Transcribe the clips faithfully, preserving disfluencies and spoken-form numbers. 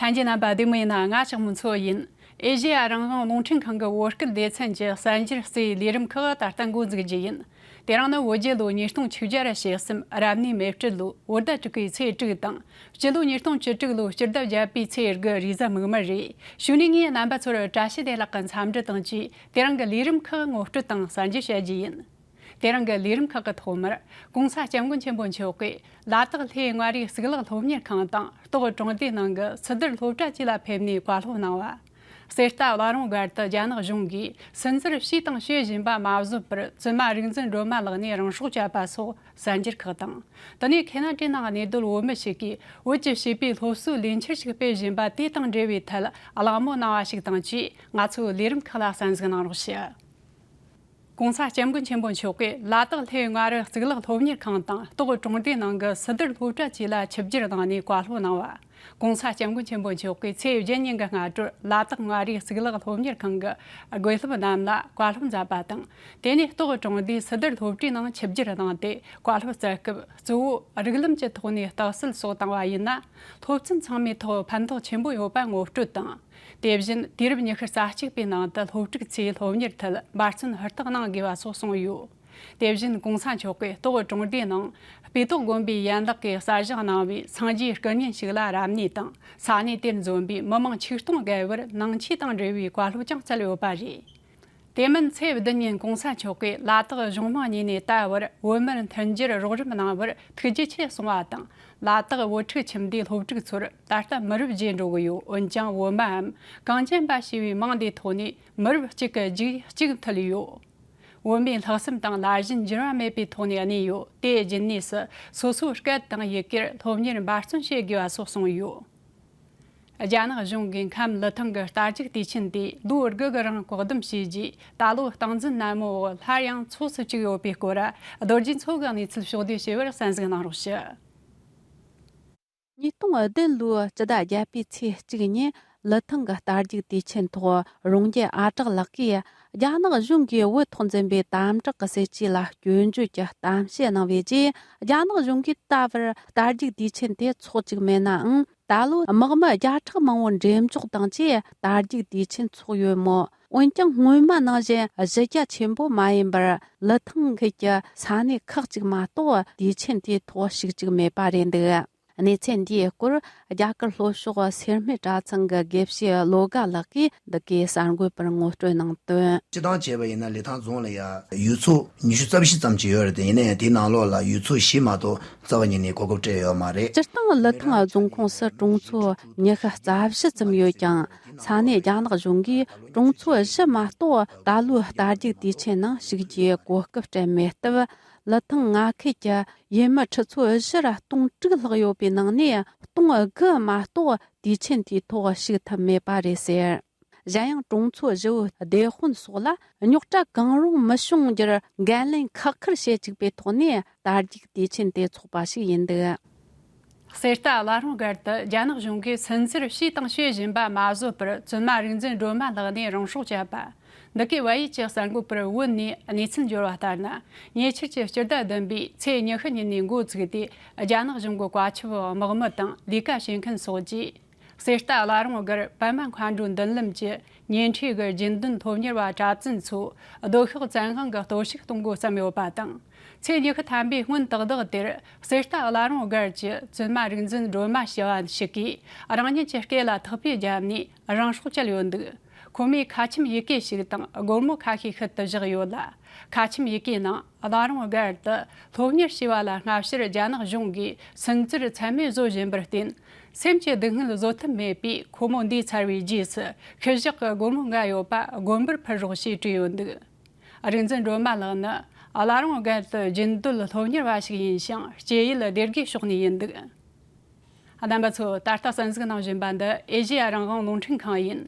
ལྷན་རྒྱས་རྣམ་པ་བདེ་མོ་ཡིན་ན། ང་ཞག་མོ་མཚོ་ཡིན། ཨེ་ཤེ་ཡ་རང་དབང་རླུང་འཕྲིན་ཁང་གི་བོད་སྐད་སྡེ་ཚན་གྱི་གསར་འགྱུར་གཙོས་ལས་རིམ་ཁག་ད་ལྟ་འགོ་འཛུགས་རྒྱུ་ཡིན། དེ་རིང་ནི་བོད་རྒྱལ་ལོ་ཉིས་སྟོང་བཅུ་གྱ་ར་ཞེ་གསུམ་རབ་གནས་མེ་སྤྲེལ་ལོ་བོད་ཟླ་དྲུག་པའི་ཚེས་དྲུག་དང་། སྤྱི་ལོ་ཉིས་སྟོང་བཅུ་དྲུག་ལོའི་སྤྱི་ཟླ་བརྒྱད་པའི་ཚེས་དགུ་རེས་གཟའ་མིག་དམར་རེད། གཞུག་ནས་ངས་རྣམ་པ་ཚོར་བཀྲ་ཤིས་བདེ་ལེགས་ཀྱི་འཚམས་འདྲི་དང་བཅས་དེ་རིང་གི་ལས་རིམ་ཁག་ངོ་སྤྲོད་དང་གསར་འགྱུར་བཤད་རྒྱུ་ཡིན། དེ་རིང་གི་ལས་རིམ་ཁག་གི་ཐོག་མར། ༸གོང་ས་༸སྐྱབས་མགོན་ཆེན་པོ་མཆོག་གིས་ལ་དྭགས་ལྷོ་མངའ་རིས་གཙུག་ལག་སློབ་གཉེར་ཁང་དང་། སྟོག་གྲོང་སྡེའི་ནང་གི་སི་ཏུར་སློབ་གྲྭ་བཅས་ལ་ཕེབས་ནས་བཀའ་སློབ་གནང་བ། གསེར་རྟ་བླ་རུང་སྒར་དུ་རྒྱ་ནག་གཞུང་གིས་སུན་གཙེར་བྱས་དང་བྱེད་བཞིན་པ་མ་བཟོད་པར། བཙུན་མ་རིག་འཛིན་སྒྲོལ་མ་ལགས་ནས་རང་སྲོག་བཅད་པ་སོགས་གསར་འགྱུར་ཁག་དང་། དེ་ནས་ཁེ་ན་ཌའི་ནང་གནས་སྡོད་བོད་མི་ཞིག་གིས་བོད་ཀྱི་བྱིས་པའི་སློབ་གསོའི་ལས་འཆར་ཞིག་སྤེལ་བཞིན་པ་དེ་དང་འབྲེལ་བའི་ཐད་གླེང་མོལ་གནང་བ་ཞིག་དང་བཅས། ང་ཚོའི་ལས་རིམ་ཁག་ལ་གསན་གཟིགས་གནང་རོགས་ཞུ། ༸གོང་ས་༸སྐྱབས་མགོན་ཆེན་པོ་མཆོག་གིས་ལ་དྭགས་ལྷོ་མངའ་རིས་གཙུག་ལག་སློབ་གཉེར་ཁང་དང་སྟོག་གྲོང་སྡེའི་ནང་གི་སི་ཏུར་སློབ་གྲྭ་བཅས་ལ་ཆིབས་བསྒྱུར་གནང་ནས་བཀའ་སློབ་གནང་བ། ༸གོང་ས་༸སྐྱབས་མགོན་ཆེན་པོ་མཆོག་གིས་ཚེས་བརྒྱད་ཉིན་གྱི་སྔ་དྲོར་ལ་དྭགས་མངའ་རིས་གཙུག་ལག་སློབ་གཉེར་ཁང་གི་དགེ་སློབ་རྣམས་ལ་བཀའ་སློབ་མཛད་པ་དང་། དེ་ནས་སྟོག་གྲོང་སྡེའི་སི་ཏུར་སློབ་གྲྭའི་ནང་ཆིབས་བསྒྱུར་གནང་སྟེ། བཀའ་སློབ་སྩལ་སྐབས། གཙོ་བོ་རིགས་ལམ་གྱི་ཐོག་ནས་རྟགས་གསལ་སོགས་བཏང་བ་ཡིན་ན། སློབ་ཚན་ཚང་མའི་ཐོག་ཕན་ཐོགས་ཆེན་པོ་ཡོད་པ་ངོ་སྤྲོད་དང་། དེ་བཞིན་དུས་རབས་ཉི་ཤུ་རྩ་གཅིག་པའི་ནང་དུ་སློབ་ཕྲུག་ཚོས་སློབ་གཉེར་ཐད་འབད་བརྩོན་ཧུར་ཐག་གནང་དགོས་པ་སོགས་གསུངས་ཡོད། དེ་བཞིན་༸གོང་ས་མཆོག་གིས་སྟོག་གྲོང་སྡེའི་ནང་སྤུས་དག་དགོན་པའི་ཡན་ལག་གིས་གསར་བཞེངས་གནང་བའི་སངས་རྒྱས་སྐུ་བརྙན་ཞིག་ལ་རབ་གནས་དང་། ས་གནས་དེར་འཛོམས་པའི་མི་མང་ཆིག་སྟོང་བརྒལ་བར་ནང་ཆོས་དང་འབྲེལ་བའི་བཀའ་སློབ་ཀྱང་སྩལ་ཡོད་པ་རེད། དེ་མིན་ཚེས་བདུན་ཉིན་༸གོང་ས་མཆོག་གིས་ལ་དྭགས་གཞུང་མང་གཉིས་ནས་ད་བར་བོད་མིར་མཐུན་འགྱུར་རོགས་རམ་གནང་བར་ཐུགས་རྗེ་ཆེ་གསུང་བ་དང་། ལ་དྭགས་བོད་ཕྲུག་ཁྱིམ་སྡེའི་སློབ་ཕྲུག་ཚོར་ད་ལྟ་མི་རབས་བརྗེ་འགྲོ་གི་ཡོད། འོན་ཀྱང་བོད་མིའམ་གངས་ཅན་པ་ཞེས་པའི་མིང་འདིའི་ཐོག་ནས་མི་རབས་གཅིག་གི་རྒྱུགས་གཅིག་མཐུད་ཡོད། བོད་མིའི་ལྷག་བསམ་དང་ལ་ཞེན་འགྱུར་བ་མེད་པའི་ཐོག་ནས་གནས་ཡོད། དེའི་རྒྱུན་གནས་སུ་སོ་སོའི་སྐད་དང་ཡི་གེར་སློབ་གཉེར་འབད་བརྩོན་བྱེད་དགོས་པ་སོགས་གསུངས་ཡོད། རྒྱ་ནག་གཞུང་གིས་མཁན་ལི་ཐང་གི་རྟ་རྒྱུག་དུས་ཆེན་དེ་ལོ་དགུ་གི་རིང་བཀག་སྡོམ་བྱས་རྗེས། ད་ལོ་སྟངས་འཛིན་ནན་མོའི་འོག་སླར་ཡང་ཚོགས་སུ་བཅུག་ཡོད་པའི་སྐོར། རྡོ་རྗེ་མཚོ་གིས་གནས་ཚུལ་ཕྱོགས་བསྡུས་བྱས་པར་གསན་གཟིགས་གནང་རོགས་ཞུ། ཉིས་སྟོང་བདུན་ལོའི་སྤྱི་ཟླ་བརྒྱད་པའི་ཚེས་གཅིག་ཉིན་ལི་ཐང་གི་རྟ་རྒྱུག་དུས་ཆེན་ཐོག་རོང་རྒྱལ་ཨ་གྲགས་ལགས་ཀྱིས་རྒྱ་ནག་གཞུང་གིས་བོད་ཐོག་འཛིན་པའི་དམ་དྲག་གི་སྲིད་ཇུས་ལ་སྐྱོན་བརྗོད་ཀྱི་གཏམ་བཤད་གནང་བའི་རྗེས། རྒྱ་ནག་གཞུང་གིས་ད་བར་རྟ་རྒྱུག་དུས་ཆེན་དེ་འཚོགས་བཅུག་མེད་ནའང་། ད་ལོ་དམག་མི་བརྒྱ་ཕྲག་མང་པོ་འགྲེམས་འཇོག་དང་བཅས་རྟ་རྒྱུག་དུས་ཆེན་འཚོགས་ཡོད་མོད། འོན་ཀྱང་སྔོན་མ་ནང་བཞིན་གཞི་རྒྱ་ཆེན་པོ་མ་ཡིན་པར། ལི་ཐང་ཁུལ་གྱི་ས་གནས་ཁག་ཅིག་མ་གཏོགས་དུས་ཆེན་དེའི་ཐོག་ཞུགས་བཅུག་མེད་པ་རེད་འདུག། གནས་ཚུལ་འདིའི་སྐོར་རྒྱ་གར་ལྷོ་ཕྱོགས་སེར་སྨད་གྲྭ་ཚང་གི་དགེ་བཤེས་བློ་དགའ་ལགས་ཀྱིས་འདི་གའི་གསར་འགོད་པར་ངོ་སྤྲོད་གནང་དོན། སྤྱིར་བཏང་བྱས་པ་ཡིན་ན་ལི་ཐང་རྫོང་ལ་ཡ་ཡུལ་ཚོ་ཉི་ཤུ་རྩ་བཞི་ཙམ་ཅིག་ཡོད་རེད་དེ། ཡིན་ན་ཡང་དེའི་ནང་ལོགས་ལ་ཡུལ་ཚོ་བཞི་མ་གཏོགས་རྩ་བ་ཉིད་ནས་གོ་སྐབས་སྤྲད་ཡོད་མ་རེད། སྤྱིར་བཏང་ལི་ཐང་རྫོང་ཁོངས་སུ་གྲོང་ཚོ་ཉི་ཤུ་རྩ་བཞི་ཙམ་ཡོད་ཀྱང་། ས་གནས་རྒྱ་ནག་གཞུང་གིས་གྲོང་ཚོ་བཞི་མ་གཏོགས་ད་ལོའི་རྟ་རྒྱུག་དུས་ཆེན་ནང་ཞུགས་རྒྱུའི་གོ་སྐབས་སྤྲད་མེད་སྟབས། ལི་ཐང་མངའ་ཁུལ་གྱི་ཡུལ་མི་ཁྲི་ཚོ་བཞི་ར་སྟོང་དྲུག་ལྷག་ཡོད་པའི་ནང་ནས་སྟོང་དགུ་མ་གཏོགས་དུས་ཆེན་དེའི་ཐོག་ཞུགས་ཐུབ་མེད་པ་རེད་ཟེར། གཞན་ཡང་གྲོང་ཚོ་བཞི་བོའི་སྡེ་དཔོན་སོགས་ལ་རྙོག་དྲ་གང་རུང་མི་བྱུང་རྒྱུར་འགན་ལེན་ཁག་ཁུར་བྱེད་བཅུག་པའི་ཐོག་ནས་རྟ་རྒྱུག་དུས་ཆེན་དེ་འཚོགས་པ་ཞིག་ཡིན་འདུག། གསེར་རྟ་བླ་རུང་སྒར་དུ་རྒྱ་ནག་གཞུང་གིས་སུན་གཙེར་བྱས་དང་བྱེད་བཞིན་པ་མ་བཟོད་པར། བཙུན་མ་རིག་འཛིན་སྒྲོལ་མ་ལགས་ནས་རང་སྲོག་བཅད་པ། འདི་གའི་བལ་ཡུལ་གྱི་གསར་འགོད་པར་བོད་ནས་གནས་ཚུལ་འབྱོར་བ་ལྟར་ན། ཉེ་ཆར་གྱི་སྤྱི་ཟླ་བདུན་པའི་ཚེས་ཉི་ཤུ་ཉིན་ནས་འགོ་བཙུགས་ཏེ། རྒྱ་ནག་གཞུང་གི་བཀའ་ཁྱབ་དམག་མི་དང་ལས་ཀ་བྱེད་མཁན་སོགས་ཀྱིས། གསེར་རྟ་བླ་རུང་སྒར་པདྨ་མཁའ་འགྲོའི་མདུན་ལམ་གྱི་ཉེ་འཁྲིས་ཀྱི་རྒྱུན་ལྡན་སློབ་གཉེར་བ་གྲྭ་བཙུན་ཚོ་སྡོད་ཤག་བཙན་དབང་གིས་གཏོར་བཤིག་གཏོང་འགོ་བརྩམས་ཡོད་པ་དང་། ཚེས་ཉི་ཤུ་ཐམ་པའི་སྔོན་ཏག་ཏག་དེར་གསེར་རྟ་བླ་རུང་སྒར་གྱི་བཙུན་མ་རིག་འཛིན་སྒྲོལ་མ་ཞུ་བ་ཞིག་གིས་རང་ཉིད་ཀྱི་སྐེ་ལ་ཐག་པས་བརྒྱབ་ནས་རང་སྲོག་བཅད་ཡོད་འདུག། ཁོ་མོས་ཁ་ཆེམས་ཡི་གེ་ཞིག་དང་སྒོར་མོ་ཁ་ཤས་ཤུལ་དུ་བཞག་ཡོད་ལ། ཁ་ཆེམས་ཡི་གེའི་ནང་བླ་རུང་སྒར་དུ་སློབ་གཉེར་བྱས་པ་ལ་སྔ་ཕྱིར་རྒྱ་ནག་གཞུང་གིས་སུན་གཙེར་ཚད་མེད་བཟོ་བཞིན་པར་བརྟེན། སེམས་ཀྱི་སྡུག་བསྔལ་བཟོད་ཐབས་མེད་པས། ཁོ་མོ་འདས་ཚར་བའི་རྗེས་སུ་ཤུལ་བཞག་གི་སྒོར་མོ་འགའ་ཡོད་པ་དགོན་པར་ཕུལ་རོགས་ཞེས་བྲིས་ཡོད་འདུག། རིག་འཛིན་སྒྲོལ་མ་ལགས་ནི་བླ་རུང་སྒར་དུ་རྒྱུན་སྡོད་སློབ་གཉེར་བ་ཞིག་ཡིན་ཞིང་། སྐྱེས་ཡུལ་སྡེ་དགེ་ཕྱོགས་ནས་ཡིན་འདུག། རྣམ་པ་ཚོ། ད་ལྟ་གསན་གཟིགས་གནང་བཞིན་པ་འདི་ཨེ་ཤེ་ཡ་རང་དབང་རླུང་འཕྲིན་ཁང་ཡིན།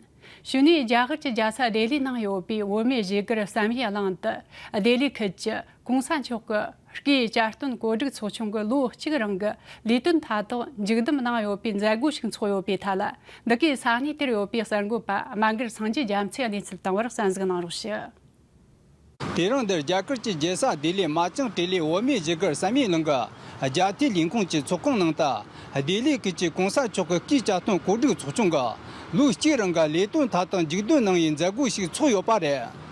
གཞུག་ནས་རྒྱ་གར་གྱི་རྒྱལ་ས་ལྡི་ལིའི་ནང་ཡོད་པའི་བོད་མིའི་བཞེས་སྒར་བསམ་ཡས་གླིང་དུ། ལྡི་ལི་ཁུལ་གྱི་༸གོང་ས་མཆོག་གི་སྐུའི་བཅའ་སྟོན་གོ་སྒྲིག་ཚོགས་ཆུང་གི་ལོ་གཅིག་རིང་གི་ལས་དོན་མཐའ་དག་མཇུག་བསྡོམས་གནང་ཡོད་པའི་མཛད་སྒོ་ཞིག་འཚོགས་ཡོད་པའི་ཐད་ལ། འདི་གའི་ས་གནས་དེར་ཡོད་པའི་གསར་འགོད་པ་རྨ་སྒར་སངས་རྒྱས་རྒྱ་མཚོས་གནས་ཚུལ་བཏང་བར་གསན་གཟིགས་གནང་རོགས་ཞུ། དེ་རིང་འདིར་རྒྱ་གར་གྱི་རྒྱལ་ས་ལྡི་ལིའི་མ་ཅང་ཏྲེ་ལིའི་བོད་མིའི་བཞུགས་སྒར་བསམ་ཡས་གླིང་གི་རྒྱ་ཐིའི་ལས་ཁུངས་ཀྱི་ཚོགས་ཁང་ནང་དུ། ལྡི་ལིའི་ཁུལ་གྱི་གོང་ས་མཆོག་གི་སྐུའི་གྱ་སྟོན་གོ་སྒྲིག་ཚོགས་ཆུང་གིས་ལོ་གཅིག་རིང་གི་ལས་དོན་མཐའ་དག་མཇུག་སྡོམ་གནང་བའི་མཛད་སྒོ་ཞིག་ཚོགས་ཡོད་པ་རེད།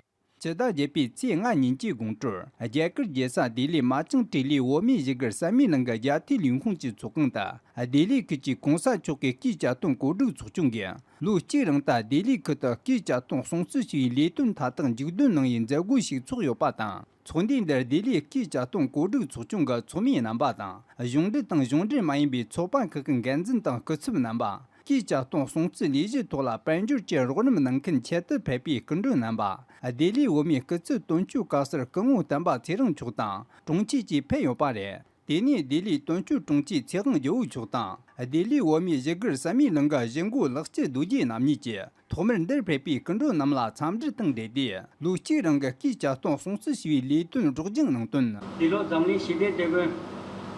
སྤྱི་ཟླ་བརྒྱད་པའི་ཚེས་ལྔ་ཉིན་གྱི་དགོང་དྲོར། རྒྱ་གར་རྒྱལ་ས་ལྡི་ལིའི་མ་ཅང་ཏྲེ་ལིའི་བོད་མིའི་བཞུགས་སྒར་བསམ་ཡས་གླིང་གི་རྒྱ་ཐིའི་ལས་ཁུངས་ཀྱི་ཚོགས་ཁང་དུ། ལྡི་ལིའི་ཁུལ་གྱི་གོང་ས་མཆོག་གི་སྐུའི་གྱ་སྟོན་གོ་སྒྲིག་ཚོགས་ཆུང་གིས། ལོ་གཅིག་རིང་དུ་ལྡི་ལིའི་ཁུལ་དུ་སྐུའི་གྱ་སྟོན་སྲུང་བརྩི་ཞུ་བའི་ལས་དོན་མཐའ་དག་མཇུག་སྡོམ་གནང་བའི་མཛད་སྒོ་ཞིག་ཚོགས་ཡོད་པ་དང་། ཚོགས་འདུའི་འདིར་ལྡི་ལིའི་སྐུའི་གྱ་སྟོན་གོ་སྒྲིག་ཚོགས་ཆུང་གི་ཚོགས་མི་རྣམ་པ་དང་། གཞུང་འབྲེལ་དང་གཞུང་འབྲེལ་མ་ཡིན་པའི་ཚོགས་པ་ཁག་གི་འགན་འཛིན་དང་སྐུ་ཚབ་རྣམ་པ། སྐུའི་གྱ་སྟོན་སྲུང་བརྩིའི་ལས་གཞིའི་ཐོག་ལ་དཔལ་འབྱོར་གྱི་རོགས་རམ་གནང་མཁན་ཆེད་དུ་ཕེབས་པའི་སྐུ་མགྲོན་རྣམ་པ། ལྡི་ལིའི་བོད་མིའི་སྐུ་ཚབ་དོན་གཅོད་བཀའ་ཟུར་སྐུ་ངོ་བསྟན་པ་ཚེ་རིང་མཆོག་དང་དྲུང་ཆེ་བཅས་ཕེབས་ཡོད་པ་རེད། དེ་ནས་ལྡི་ལིའི་དོན་གཅོད་དྲུང་ཆེ་ཚེ་དབང་རྒྱལ་པོ་མཆོག་དང་། ལྡི་ལིའི་བོད་མིའི་བཞུགས་སྒར་བསམ་ཡས་གླིང་གི་གཞིས་འགོ་ལག་སྐྱེས་རྡོ་རྗེ་རྣམ་གཉིས་ཀྱིས། ཐོག་མར་འདིར་ཕེབས་པའི་སྐུ་མགྲོན་རྣམས་ལ་འཚམས་འདྲི་དང་འབྲེལ་ཏེ། ལོ་གཅིག་རིང་གི་སྐུའི་གྱ་སྟོན་སྲུང་བརྩི་ཞུ་བའི་ལས་དོན་སྒྲོག་སྦྱང་གནང་དོན། འདི་ལོ་འཛམ་གླིང་ཞི་བདེའི་དེད་དཔོན་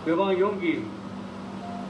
བོད་འབངས་ཡོངས་ཀྱིས།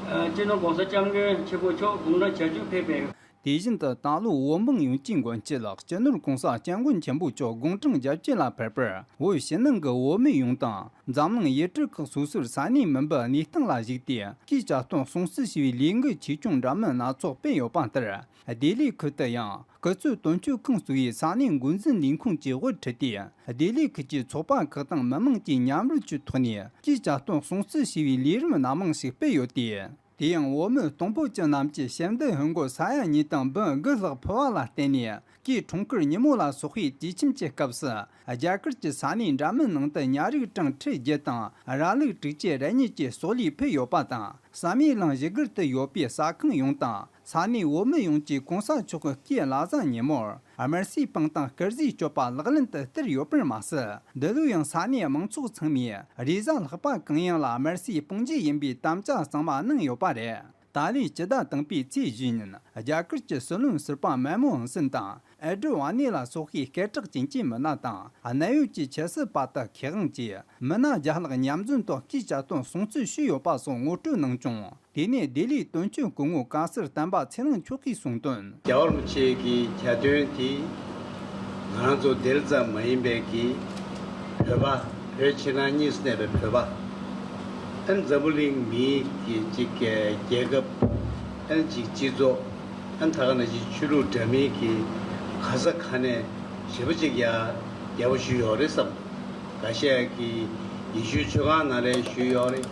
ཨ། སྤྱི་ནོར་༸གོང་ས་༸སྐྱབས་མགོན་ཆེན་པོ་མཆོག་དགུང་གྲངས་གྱ་བཅུ་ཕེབས་པའི། དེ་བཞིན་དུ་ད་ལོ་བོད་འབངས་ཡོངས་ཀྱི་མགོན་སྐྱབས་ལགས་སྤྱི་ནོར་༸གོང་ས་༸སྐྱབས་མགོན་ཆེན་པོ་མཆོག་དགུང་གྲངས་གྱ་བཅུ་ལ་ཕེབས་པར། བོད་ཕྱི་ནང་གི་བོད་མི་ཡོངས་དང་། འཛམ་གླིང་ཡུལ་གྲུ་ཁག་སོ་སོར་ས་གནས་མི་འབོར་གནས་སྟངས་ལ་གཞིགས་ཏེ། སྐུའི་གྱ་སྟོན་སྲུང་བརྩི་ཞུ་བའི་ལས་འགུལ་ཆེ་ཆུང་འདྲ་མིན་སྣ་ཚོགས་སྤེལ་ཡོད་པ་ལྟར། ལྡི་ལིའི་ཁུལ་དུ་ཡང་། སྐུ་ཚབ་དོན་གཅོད་ཁང་བཙུགས་ཡས་ས་གནས་འགོ་འཛིན་ལས་ཁུངས་ཀྱི་དབུ་ཁྲིད་དེ། ལྡི་ལིའི་ཁུལ་གྱི་ཚོགས་པ་ཁག་དང་མི་མང་གིས་མཉམ་རུབ་ཀྱི་ཐོག་ནས། སྐུའི་གྱ་སྟོན་སྲུང་བརྩི་ཞུ་བའི་ལས་རིམ་སྣ་མང་ཞིག་སྤེལ་ཡོད་དེ། དེ་ཡང་བོད་མི་སྟོང་ཕྲག་གཅིག་རྣམས་ཀྱིས་ཞལ་འདེབས་ཧིན་སྒོར་ས་ཡ་གཉིས་དང་འབུམ་དགུ་ལྷག་ཕུལ་བ་ལ་བརྟེན་ནས། སྐུའི་འཁྲུངས་སྐར་ཉིན་མོ་ལ་སོགས་པའི་དུས་ཁྱིམ་གྱི་སྐབས་སུ། རྒྱ་གར་གྱི་ས་གནས་འདྲ་མིན་ནང་དུ་ཉ་རིགས་གྲངས་ཁྲི་བརྒྱད་དང་ར་ལུག་དྲུག་ཅུ་རེ་གཉིས་ཀྱི་གསོག་ལས་ཕུལ་ཡོད་པ་དང་། བསམ་ཡས་གླིང་བཞུགས་སྒར་དུ་ཡོད་པའི་ཟ་ཁང་ཡོངས་དང་། ས་གནས་བོད་མི་ཡོངས་ཀྱིས་གོང་ས་མཆོག་གི་སྐུའི་བླ་གཟའ་ཉིན་མོར། དམར་གསོད་སྤངས་དང་དཀར་ཟས་སྤྱོད་པ་ལག་ལེན་དུ་བསྟར་ཡོད་པར་མ་ཟད། འདི་ལོ་ཡང་ས་གནས་མང་ཚོགས་ཚང་མས་རེས་གཟའ་ལྷག་པ་གང་ཡིན་ལ་དམར་གསོད་སྤོང་རྒྱུ་ཡིན་པའི་དམ་བཅའ་གཙང་མ་གནང་ཡོད་པ་རེད། ཏཱ་ལའི་སྤྱི་ཟླ་དང་པོའི་ཚེས་བཞི་ཉིན། རྒྱ་གར་གྱི་སྲིད་བློན་ཟུར་པ་མན་མོ་ཧན་སིན་དང་། ཨེ་ཌི་ཝ་ནི་ལ་སོགས་པའི་སྐད་གྲགས་ཅན་གྱི་མི་སྣ་དང་། གནད་ཡོད་ཀྱི་ཆབ་སྲིད་པ་དག་མཁས་དབང་བཅས་མི་སྣ་བརྒྱ་ལྷག་མཉམ་འཛོམས་ཐོག་སྐུའི་གྱ་སྟོན་སྲུང་བརྩི་ཞུས་ཡོད་པ་སོགས་ངོ་སྤྲོད་གནང་བྱུང་། དེ་ནས་ལྡི་ལིའི་དོན་གཅོད་སྐུ་ངོ་བཀའ་ཟུར་བསྟན་པ་ཚེ་རིང་མཆོག་གིས་གསུངས་དོན། རྒྱལ་བ་རིན་པོ་ཆེ་གི་གྱ་སྟོན་དེ་ང་རང་ཚོ་ལྡི་ལི་ཙམ་མ་ཡིན་པའི་གི་བོད་པ། བོད་ཕྱི་ནང་གཉིས་སུ་གནས་པའི་བོད་པ། ཨ་ནི་འཛམ་བུ་གླིང་མིའི་གི་ཅིག་རྒྱལ་ཁབ། ཨ་ནི་ཅིག་སྤྱི་ཚོགས། ཨ་ནི་ད་ག་ནང་བཞིན་ཆོས་ལུགས་འདྲ་མིན་གྱི་ག་ས་ག་ནས་ཞེ་པོ་ཅིག་ཡ་རྒྱལ་པོ་ཞུས་ཡོད་རེད་བསམ། འགའ་ཤས་ཀྱིས་ཡེ་ཤུའི་ཆོས་ཁང་ནང་ལ་ཞུས་ཡོད་རེད།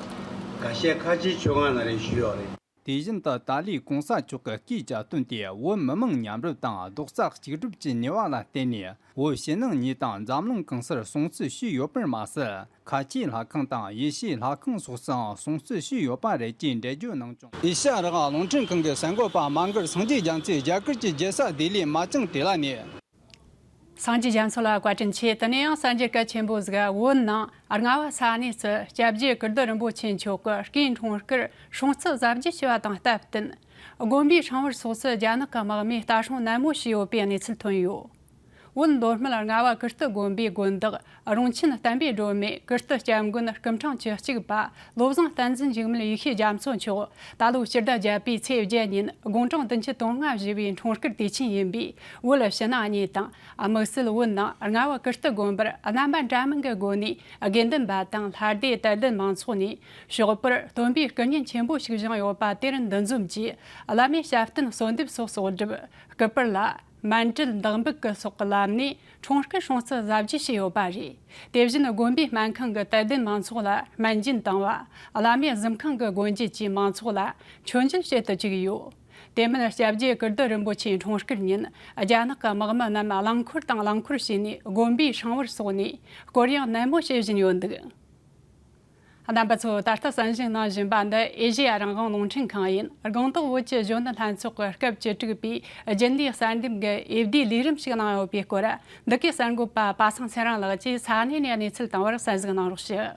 འགའ་ཤས་ཁ་ཆེའི་ཆོས་ཁང་ནང་ལ་ཞུས་ཡོད་རེད། དེ་བཞིན་དུ་ཏཱ་ལའི་གོང་ས་མཆོག་གི་སྐུའི་གྱ་སྟོན་དེ་བོད་མི་མང་མཉམ་རུབ་དང་རྡོག་རྩ་གཅིག་སྒྲིལ་གྱི་ནུས་པ་ལ་བརྟེན་ནས། བོད་ཕྱི་ནང་གཉིས་དང་འཛམ་གླིང་གང་སར་སྲུང་བརྩི་ཞུས་ཡོད་པར་མ་ཟད། ཁ་ཆེའི་ལྷ་ཁང་དང་ཡེ་ཤུའི་ལྷ་ཁང་སོགས་སུའང་སྲུང་བརྩི་ཞུས་ཡོད་པ་རེད་ཅེས་འགྲེལ་བརྗོད་གནང་བྱུང་། ཨེ་ཤ་ཡ་རང་དབང་རླུང་འཕྲིན་ཁང་གི་གསར་འགོད་པ་མ་མགར་སངས་རྒྱས་རྒྱ་མཚོས་རྒྱ་གར་གྱི་རྒྱལ་ས་ལྡི་ལིའི་མ་ཅང་ཏྲེ་ལ་ནས། སངས་རྒྱས་རྒྱ་མཚོ་ལ་བཀའ་དྲིན་ཆེ། དེ་ནས་ཡང་གསར་འགྱུར་གལ་ཆེན་པོ་ཟིག་བོད་ནང་རྔ་བ་ས་གནས་སུ་སྐྱབས་རྗེ་ཀིརྟི་རིན་པོ་ཆེ་མཆོག་གི་སྐུའི་འཁྲུངས་སྐར་སྲུང་བརྩི་གཟབ་རྒྱས་བྱས་པ་དང་སྟབས་བསྟུན། དགོན་པའི་ཧྲང་བར་སོགས་སུ་རྒྱ་ནག་གི་དམག་མིས་ལྟ་སྲུང་ནན་མོ་བྱས་ཡོད་པའི་གནས་ཚུལ་ཐོན་ཡོད། བོད་མདོ་སྨད་རྔ་བ་ཀིརྟི་དགོན་པའི་དགོན་བདག་རོང་ཆེན་བསྟན་པའི་སྒྲོན་མེ་ཀིརྟི་སྐྱབས་མགོན་སྐུ་ཕྲེང་བཅུ་གཅིག་པ་བློ་བཟང་བསྟན་འཛིན་འཇིགས་མེད་ཡེ་ཤེས་རྒྱ་མཚོ་མཆོག་ད་ལོ་སྤྱི་ཟླ་བརྒྱད་པའི་ཚེས་བརྒྱད་ཉིན་དགུང་གྲངས་བདུན་ཅུ་དོན་ལྔ་བཞེས་པའི་འཁྲུངས་སྐར་དུས་ཆེན་ཡིན་པས། བོད་ཕྱི་ནང་གཉིས་དང་། དམིགས་བསལ་བོད་ནང་རྔ་བ་ཀིརྟི་དགོན་པར་རྣམ་པ་འདྲ་མིན་གྱི་སྒོ་ནས་དགེ་འདུན་པ་དང་ལྷ་སྡེ་དད་ལྡན་མང་ཚོགས་ནས་ཞོགས་པར་སྟོན་པའི་སྐུ་བརྙན་ཆེན་པོ་ཞིག་བཞེངས་ཡོད་པ་དེར་འདུ་འཛོམས་ཀྱིས་བླ་མའི་ཞབས་བརྟན་གསོལ་འདེབས་སོགས་གསོག་སྒྲུབ། སྐུ་པར་ལ་མཎྜལ་འདེགས་འབུལ་གྱི་སོགས་ཀྱི་ལམ་ནས་འཁྲུངས་སྐར་སྲུང་བརྩི་གཟབ་རྒྱས་བྱས་ཡོད་པ་རེད། དེ་བཞིན་དགོན་པའི་སྨན་ཁང་གི་དད་ལྡན་མང་ཚོགས་ལ་སྨན་སྦྱིན་བཏང་བ། བླ་མའི་གཟིམ་ཁང་གི་སྒོ་འབྱེད་ཀྱིས་མང་ཚོགས་ལ་མཆོད་མཇལ་བྱེད་དུ་བཅུག་ཡོད། དེ་མིན་སྐྱབས་རྗེ་ཀིརྟི་རིན་པོ་ཆེའི་འཁྲུངས་སྐར་ཉིན་རྒྱ་ནག་གི་དམག་མི་རྣམས་རླངས་འཁོར་དང་རླངས་འཁོར་བྱས་ནས་དགོན་པའི་ཧྲང་བར་སོགས་ནས་སྐོར་གཡེང་ནན་མོ་བྱེད་བཞིན་ཡོད་འདུག། རྣམ་པ་ཚོ་ད་ལྟ་གསན་བཞེས་གནང་བཞིན་པ་འདི་ཨེ་ཤེ་ཡ་རང་དབང་རླུང་འཕྲིན་ཁང་ཡིན། སྒང་ཏོག་བོད་ཀྱི་གཞོན་ནུ་ལྷན་ཚོགས་ཀྱི་སྐབས་བཅུ་དྲུག་པའི་རྒྱུན་ལས་གསར་འདེམས་ཀྱི་འོས་བསྡུའི་ལས་རིམ་ཞིག་གནང་ཡོད་པའི་སྐོར། འདི་གའི་གསར་འགོད་པ་པ་སངས་ཚེ་རིང་ལགས་ཀྱིས་ས་གནས་ནས་གནས་ཚུལ་བཏང་བར་གསན་གཟིགས་གནང་རོགས་ཞུ།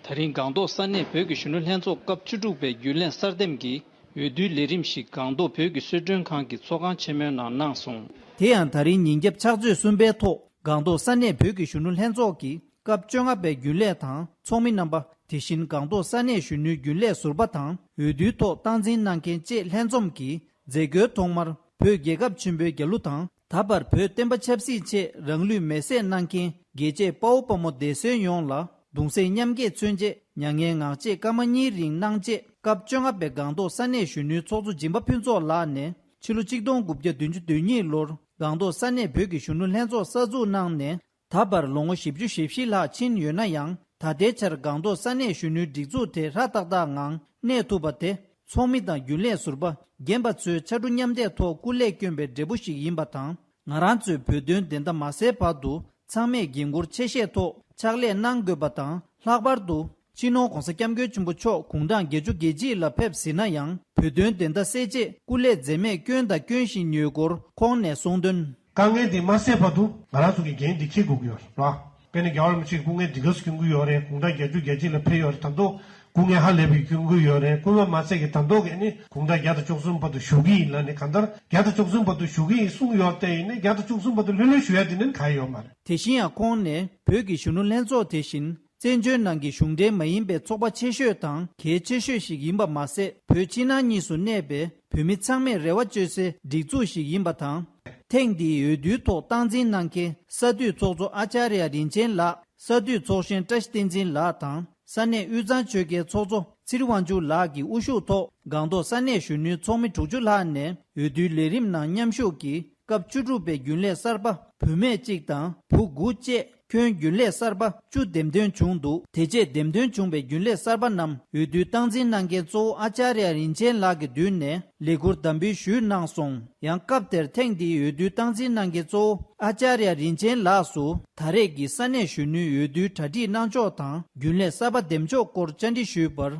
དེ་རིང་སྒང་ཏོག་ས་གནས་བོད་ཀྱི་གཞོན་ནུ་ལྷན་ཚོགས་སྐབས་བཅུ་དྲུག་པའི་རྒྱུན་ལས་གསར་འདེམས་ཀྱི་འོས་བསྡུའི་ལས་རིམ་ཞིག་སྒང་ཏོག་བོད་ཀྱི་གསོལ་མགྲོན་ཁང་གི་ཚོགས་ཁང་ཆེན་མོའི་ནང་གནང་སོང་། དེ་ཡང་ད་རིང་ཉིན་རྒྱབ་ཕྱག་ཚོད་གསུམ་པའི་ཐོག་སྒང་ཏོག་ས་གནས་བོད་ཀྱི་གཞོན་ནུ་ལྷན་ཚོགས་ཀྱི་སྐབས་བཅོ་ལྔ་པའི་རྒྱུན་ལས་དང་ཚོགས་མི་རྣམ་པ། དེ་བཞིན་སྒང་ཏོག་ས་གནས་གཞོན་ནུའི་རྒྱུན་ལས་ཟུར་པ་དང་འོས་བསྡུའི་ཐོག་སྟངས་འཛིན་གནང་མཁན་བཅས་ལྷན་འཛོམས་ཀྱིས་མཛད་སྒོའི་ཐོག་མར་ བོད་རྒྱལ་ཁབ་ཆེན་པོའི་རྒྱལ་གླུ་དང་། ད་བར་བོད་བསྟན་པ་ཆབ་སྲིད་ཆེད་རང་ལུས་མེར་སྲེག་གནང་མཁན་རྒྱལ་གཅེས་དཔའ་བོ་དཔའ་མོ་སྡེ་གསན་ཡོངས་ལ་གདུང་སེམས་མཉམ་སྐྱེད་མཚོན་ཆེད་མྱ་ངན་ངག་བཅད་སྐར་མ་གཉིས་རིང་གནང་རྗེས། སྐབས་བཅོ་ལྔ་པའི་སྒང་ཏོག་ས་གནས་གཞོན་ནུའི་ཚོགས་གཙོ་སྦྱིན་པ་ཕུན་ཚོགས་ལགས་ནས་ཕྱི་ལོ་ཆིག་སྟོང་དགུ་བརྒྱ་བདུན་ཅུ་དོན་གཉིས་ལོར་སྒང་ཏོག་ས་གནས་བོད་ཀྱི་གཞོན་ནུ་ལྷན་ཚོགས་གསར་འཛུགས་གནང་ནས། ད་བར་ལོ་ངོ་བཞི་བཅུ་ཞེ་བཞི་ལྷག་ཕྱིན་ཡོད་ན་ཡང་། ད་ལྟའི་ཆར་སྒང་ཏོག་ས་གནས་གཞོན་ནུའི་སྒྲིག་འཛུགས་དེ་ཧྲ་ཏག་ཏག་ངང་གནས་ཐུབ་པ་དེ། ཚོགས་མི་དང་རྒྱུན་ལས་ཟུར་པ་རྒན་པ་ཚོའི་ཕྱར་གྲུ་མཉམ་འདེགས་ཐོག་སྐུ་ལས་བསྐྱོན་པའི་འབྲས་བུ་ཞིག་ཡིན་པ་དང་། ང་རང་ཚོའི་བོད་དོན་བདེན་མཐའ་མ་གསལ་བར་དུ་ཚང་མས་འགན་འཁུར་ཆེ་བཞེས་ཐོག་ཕྱག་ལས་གནང་དགོས་པ་དང་། ལྷག་པར་དུ་སྤྱི་ནོར་༸གོང་ས་༸སྐྱབས་མགོན་ཆེན་པོ་མཆོག་དགུང་གྲངས་བརྒྱད་ཅུ་གྱ་གཅིག་ལ་ཕེབས་ཟིན་ན་ཡང་། བོད་དོན་བདེན་མཐའ་གསལ་ཆེད་སྐུ་ལས་འཛེམས་མེད་བསྐྱོན་དང་སྐྱོན་བཞིན་ཡོད་སྐོར་ཁོང་ནས་གསུངས་དོན། དཀའ་ངལ་འདི་མ་སེལ་བར་དུ་ང་རང་ཚོ་གི་འགན་འདི་འཁྱེར་དགོས་ཀྱི་ཡོད་རེད་བ། དཔེར་ན་རྒྱལ་བ་རིན་པོ་ཆེ་སྐུ་ངལ་འདི་ག་སུ་སྐྱོན་གྱི་ཡོད་རེད། དགུང་གྲངས་བརྒྱད་ཅུ་གྱ་གཅིག་ལ་ཕེབས་ཡོད་རེད། ད་དུང་སྐུ་ངལ་ཧ་ལས་པའི་སྐྱོན་གྱི་ཡོད་རེད། སྐུ་ངལ་མ་ཚད་ཀྱི་ད་དུང་གི་ནི་དགུང་གྲངས་བརྒྱ་དང་བཅུ་གསུམ་བར་དུ་བཞུགས་ཀྱི་ཡིན་ལབ་ནས། གང་ལྟར་བརྒྱ་དང་བཅུ་གསུམ་བར་དུ་བཞུགས་ཀྱི་ཡིན་གསུངས་ཡོད་དེ། ཡིན་ནའི་བརྒྱ་དང་བཅུ་གསུམ་བར་དུ་ལྷོད་ལྷོད་བཞུགས་ཡ་དེ་ནི་གང་ཡོད་མ་རེད། དེ་བཞིན་ཡང་ཁོང་ནས་བོད་ཀྱི་གཞོན་ནུ་ལྷན་ཚོགས་དེ་བཞིན། བཙན་བྱོལ་ནང་གི་གཞུང་འབྲེལ་མ་ཡིན་པའི་ཚོགས་པ་ཆེ་ཤོས་དང་གལ་ཆེ་ཤོས་ཤིག་ཡིན་པ་མ་ཟད། བོད་ཕྱི་ནང་གཉིས་སུ་གནས་པའི་བོད་མི་ཚང་མས་རེ་བ་བཅོལ་སའི་སྒྲིག་འཛུགས་ཤིག་ཡིན་པ་དང་། ཐེངས་འདིའི་འོས་བསྡུའི་ཐོག་སྟངས་འཛིན་གནང་མཁན་ས་འཐུས་ཚོགས་གཙོ་ཨ་ཅཱརྱ་རིན་ཆེན་ལགས། ས་འཐུས་ཚོགས་གཞོན་བཀྲ་ཤིས་བསྟན་འཛིན་ལགས་དང་། ས་གནས་དབུས་གཙང་ཆོལ་ཁའི་ཚོགས་གཙོ་ཚེ་རིང་དབང་ཕྱུག་ལགས་ཀྱི་དབུ་བཞུགས་ཐོག་སྒང་ཏོག་ས་གནས་གཞོན་ནུའི་ཚོགས་མི་དྲུག་ཅུ་ལྷག་ནས་འོས་བསྡུའི་ལས་རིམ་ནང་མཉམ་ཞུགས་ཀྱིས། སྐབས་བཅུ་དྲུག་པའི་རྒྱུན་ལས་གསར་པ་བུད་མེད་གཅིག་དང་བུ་དགུ་བཅས་ཁྱོན་རྒྱུན་ལས་གསར་པ་བཅུ་འདེམས་ཐོན་བྱུང་འདུག་དེ་རྗེས་འདེམས་ཐོན་བྱུང་བའི་རྒྱུན་ལས་གསར་པ་རྣམས་འོས་བསྡུའི་སྟངས་འཛིན་གནང་མཁན་གཙོ་བོ་ཨ་ཅཱརྱ་རིན་ཆེན་ལགས་ཀྱི་མདུན་ནས་ལས་འཁུར་དམ་འབུལ་ཞུས་གནང་སོང་། ཡང་སྐབས་དེར་ཐེངས་འདིའི་འོས་བསྡུའི་སྟངས་འཛིན་གནང་མཁན་གཙོ་བོ་ཨ་ཅཱརྱ་རིན་ཆེན་ལགས་སུ། ད་རེས་ཀྱི་ས་གནས་གཞོན་ནུའི་འོས་བསྡུའི་གྲ་སྒྲིག་གནང་ཕྱོགས་དང་རྒྱུན་ལས་གསར་པ་འདེམས་ཕྱོགས་སྐོར་བཅར་འདྲི་ཞུས་པར།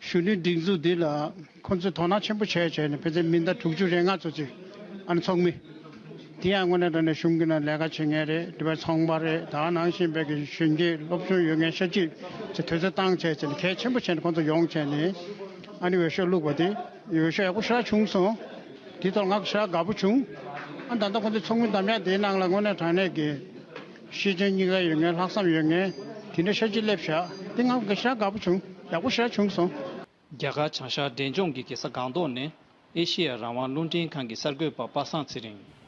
གཞོན་ནུའི་སྒྲིག་འཛུགས་འདི་ལ་ཁོང་ཚོས་དོ་སྣང་ཆེན་པོ་བྱས་བྱས་ནས། ཕལ་ཆེར་མི་ཟླ་དྲུག་ཅུ་རེ་ལྔ་ཙམ་ཅིག་ཨ་ནི་ཚོགས་མི་དེ་ཡང་དངོས་གནས་དྲང་གནས་གཞུང་གི་ནང་ལས་ཀ་བྱེད་མཁན་རེད། དེ་བས་ཚོང་པ་རེད། ད་ནང་བཞིན་པའི་གི་གཞོན་སྐྱེས་སློབ་སྦྱོང་ཡོད་མཁན་ཤ་སྐྱིད་ཚོས་དུས་ཚོད་བཏང་བྱས་བྱས་ནས། གལ་ཆེན་པོ་བྱས་ནས་ཁོང་ཚོ་ཡོང་བྱས་ནས། ཨ་ནི་འོས་ཤོག་བླུགས་པ་དེ་འོས་ཤོག་ཡག་པོ་ཞེ་དྲག་བྱུང་སོང་། དེ་ཐོག་ང་ཞེ་དྲག་དགའ་པོ་བྱུང་། ཨ་ད་ལྟ་ཁོང་ཚོའི་ཚོགས་མི་འདེམས་ཡག་དེའི་ནང་ལ་དངོས་གནས་དྲང་གནས་ཀྱི་ཤེས་ཅན་གཉིས་ཀ་ཡོད་མཁན། ལྷག་བསམ་ཡོད་མཁན་དེ་འདྲ་ཤ་སྐྱིད་སླེབས་ཤག་དེ་ང་ཞེ་དྲག་དགའ་པོ་བྱུང་། ཡག་པོ་ཞེ་དྲག་བྱུང་སོང་། རྒྱ་གར་བྱང་ཤར་འབྲས་ལྗོངས་ཀྱི་རྒྱལ་ས་སྒང་ཏོག་ནས་ཨེ་ཤེ་ཡ་རང་དབང་རླུང་འཕྲིན་ཁང་གི་གསར་འགོད་པ་པ་སངས་ཚེ་རིང་།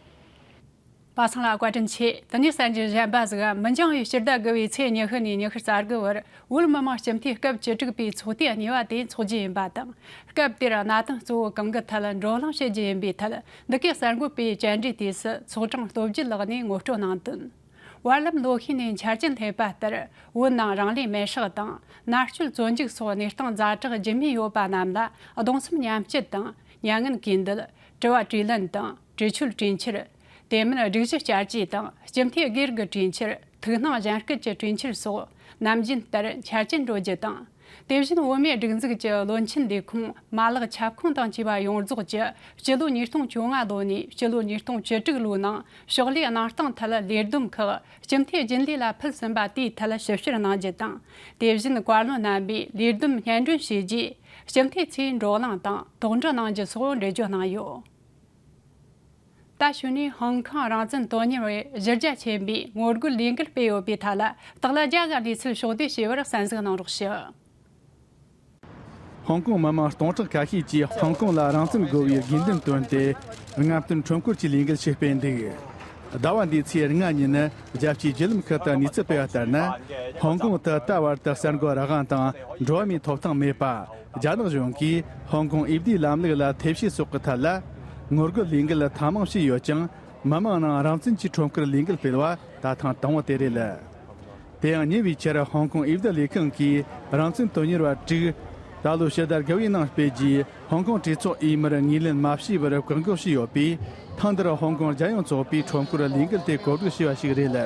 པ་སངས་ལགས་བཀའ་དྲིན་ཆེ། དེ་ནས་གསར་འགྱུར་གཞན་པ་ཟིག་མི་འགྱང་བའི་སྤྱི་ཟླ་དགུ་པའི་ཚེས་ཉི་ཤུ་ནས་ཉི་ཤུ་རྩ་དགུ་བར་བོད་མི་མང་སྤྱི་འཐུས་སྐབས་བཅུ་དྲུག་པའི་ཚོགས་དུས་གཉིས་པ་དེ་འཚོགས་རྒྱུ་ཡིན་པ་དང་། སྐབས་དེར་གནད་དོན་གཙོ་བོ་གང་གི་ཐད་བགྲོ་གླེང་བྱེད་རྒྱུ་ཡིན་པའི་ཐད། འདི་གའི་གསར་འགོད་པས་བཅར་འདྲིའི་དུས་སུ་ཚོགས་དྲུང་སྟོབས་རྒྱལ་ལགས་ནས་ངོ་སྤྲོད་གནང་དོན། བར་ལམ་ལོ་ཤས་ནས་འཆར་ཅན་སླེབས་པ་ལྟར། བོད་ནང་རང་ལུས་མེར་སྲེག་དང་མནར་གཅོད་བཙོན་འཇུག་སོགས་གནས་སྟངས་ཛ་དྲག་རྒྱུན་མི་ཡོད་པ་རྣམས་ལ་གདུང་སེམས་མཉམ་སྐྱེད་དང་། མྱ་ངན་གུས་འདུད། དྲི་བ་དྲིས་ལན་དང་། གྲོས་ཆོད་གྲོས་འཆར། དེ་མིན་སྒྲིག་གཞི་བསྐྱར་བཅོས་དང་སྤྱི་འཐུས་སྒེར་གྱི་གྲོས་འཆར། ཐུགས་སྣང་གཞན་སྐད་ཀྱི་གྲོས་འཆར་སོགས་ནམ་རྒྱུན་ལྟར་འཆར་ཅན་འགྲོ་རྒྱུ་དང་། དེ་བཞིན་བོད་མིའི་སྒྲིག་འཛུགས་ཀྱི་བློན་ཆེན་ལས་ཁུངས་མ་ལག་ཁྱབ་ཁོངས་དང་བཅས་པ་ཡོངས་རྫོགས་ཀྱི་སྤྱི་ལོ་ཉིས་སྟོང་བཅོ་ལྔ་ལོ་ནས་སྤྱི་ལོ་ཉིས་སྟོང་བཅུ་དྲུག་ལོའི་ནང་ཕྱག་ལས་གནང་སྟངས་ཐད་ལས་བསྡོམས་ཁག་སྤྱི་འཐུས་རྒྱུན་ལས་ལ་ཕུལ་ཟིན་པ་དེའི་ཐད་ཞིབ་བཤེར་གནང་རྒྱུ་དང་། དེ་བཞིན་བཀའ་བློན་རྣམ་པས་ལས་བསྡོམས་སྙན་སྒྲོན་ཞུས་རྗེས་སྤྱི་འཐུས་ཚོས་བགྲོ་གླེང་དང་དོགས་འདྲི་གནང་རྒྱུ་སོགས་འགྲེལ་བརྗོད་གནང་ཡོད། ད་གཞུག་ནས་ཧོང་ཀོང་རང་བཙན་དོན་གཉེར་བས་གཞི་རྒྱ་ཆེན་པོས་ངོ་རྒོལ་ལས་འགུལ་སྤེལ་ཡོད་པའི་ཐད་ལ་དག་ལ་རྒྱ་གར་ལས་ཚུལ་ཕྱོགས་བསྡུས་བྱས་པར་གསན་གཟིགས་གནང་རོགས་ཞུ། ཧོང་ཀོང་མི་མང་སྟོང་ཕྲག་ཁ་ཤས་ཀྱིས་ཧོང་ཀོང་ལ་རང་བཙན་དགོས་པའི་དགོས་འདུན་བཏོན་ཏེ། རྔམ་སྟོན་ཁྲོམ་སྐོར་གྱི་ལས་འགུལ་ཞིག་སྤེལ་འདུག་ཟླ་བ་འདིའི་ཚེས་ལྔ་ཉིན་ནི་རྒྱལ་སྤྱིའི་བརྒྱུད་ལམ་ཁག་ཏུ་གནས་ཚུལ་སྤེལ་བ་ལྟར་ན། ཧོང་ཀོང་དུ་ད་བར་དུ་གསར་འགོད་རང་དབང་དང་འགྲོ་བ་མིའི་ཐོབ་ཐང་མེད་པ། རྒྱ་ནག་གཞུང་གིས་ཧོང་ཀོང་འོས་བསྡུའི་ལམ་ལུགས་ལ་ཐེ་བྱུས་སོགས་ཀྱི་ཐད་ལ། ངོ་རྒོལ་ལས་འགུལ་ཐེངས་མང་བྱས་ཡོད་ཀྱང་། མི་མང་ནང་རང་བཙན་གྱི་ཁྲོམ་སྐོར་ལས་འགུལ་སྤེལ་བ་ད་ཐེངས་དང་པོ་དེ་རེད། དེ་ཡང་ཉེ་བའི་ཆར་ཧོང་ཀོང་འོས་བསྡུ་ལས་ཁང་གིས་རང་བཙན་དོན་གཉེར་བ་དྲུག་ད་ལོའི་ཕྱི་ཟླ་དགུ་པའི་ནང་སྤེལ་རྒྱུའི་ཧོང་ཀོང་གྲོས་ཚོགས་འོས་མིར་ངོས་ལེན་མ་བྱས་པར་བཀག་འགོག་བྱས་ཡོད་པས། ཐེངས་འདིར་ཧོང་ཀོང་རྒྱལ་ཡོངས་ཚོགས་པས་ཁྲོམ་སྐོར་ལས་འགུལ་དེ་གོ་སྒྲིག་བྱས་པ་ཞིག་རེད།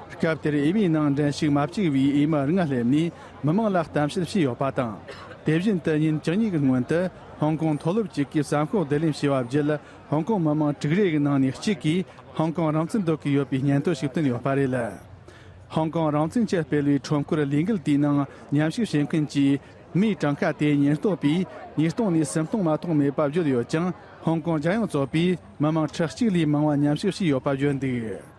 སྐབས་དེར་འོས་མིའི་ནང་འགྲན་ཞུགས་མ་བྱས་པའི་འོས་མི་ལྔ་སླེབས་ནས་མི་མང་ལ་གཏམ་བཤད་བྱས་ཡོད་པ་དང་། དེ་བཞིན་དུ་ཉིན་བཅུ་གཉིས་ཀྱི་སྔོན་དུ་ཧོང་ཀོང་མཐོ་སློབ་ཅིག་གིས་བསམ་ཤོག་བསྡུ་ལེན་བྱས་པ་བརྒྱུད། ཧོང་ཀོང་མི་མང་དྲུག་རེ་གི་ནང་ནས་གཅིག་གིས་ཧོང་ཀོང་རང་བཙན་འདོད་ཀྱི་ཡོད་པའི་སྙན་ཐོ་ཞིག་བཏོན་ཡོད་པ་རེད། ཧོང་ཀོང་རང་བཙན་ཆེད་སྤེལ་བའི་ཁྲོམ་སྐོར་ལས་འགུལ་དེའི་ནང་མཉམ་ཞུགས་བྱེད་མཁན་གྱི་མིའི་གྲངས་ཀ་དེ་ཉེན་རྟོག་པས་ཉིས་སྟོང་ནས་སུམ་སྟོང་མ་གཏོགས་མེད་པ་བརྗོད་ཡོད་ཀྱང་། ཧོང་ཀོང་རྒྱལ་ཡོངས་ཚོགས་པས་མི་མང་ཁྲི་གཅིག་ལས་མང་བ་མཉམ་ཞུགས་བྱས་ཡོད་པ་བརྗོད་འདུག་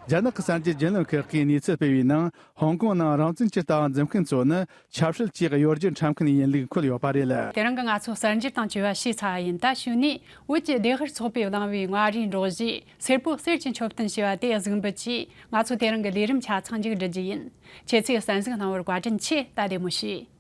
རྒྱ་ནག་གི་གསར་འགྱུར་རྒྱུན་ལམ་ཁག་གིས་གནས་ཚུལ་སྤེལ་བའི་ནང་། ཧོང་ཀོང་ནང་རང་བཙན་གྱི་ལྟ་བ་འཛིན་མཁན་ཚོ་ནི་ཆབ་སྲིད་ཀྱི་གཡོ་སྒྱུ་འཁྲབ་མཁན་ཡིན་ལུགས་འཁོད་ཡོད་པ་རེད། དེ་རིང་གི་ང་ཚོ་གསར་འགྱུར་དང་བཅས་པ་ཞུས་ཚར་བ་ཡིན། ད་གཞུག་ནས་བོད་ཀྱི་བདེན་དཔང་ཚོགས་པས་བླངས་པའི་མངའ་རིས་འབྲོག་གཞས་སེར་པོ་གསེར་གྱི་མཆོད་རྟེན་ཞེས་པ་དེ་གཟིགས་འབུལ་གྱིས། ང་ཚོ་དེ་རིང་གི་ལས་རིམ་ཆ་ཚང་མཇུག་སྒྲིལ་རྒྱུ་ཡིན། ཁྱེད་ཚོས་གསན་གཟིགས་གནང་བར་བཀའ་དྲིན་ཆེ། ད་བདེ་མོ་བྱོས།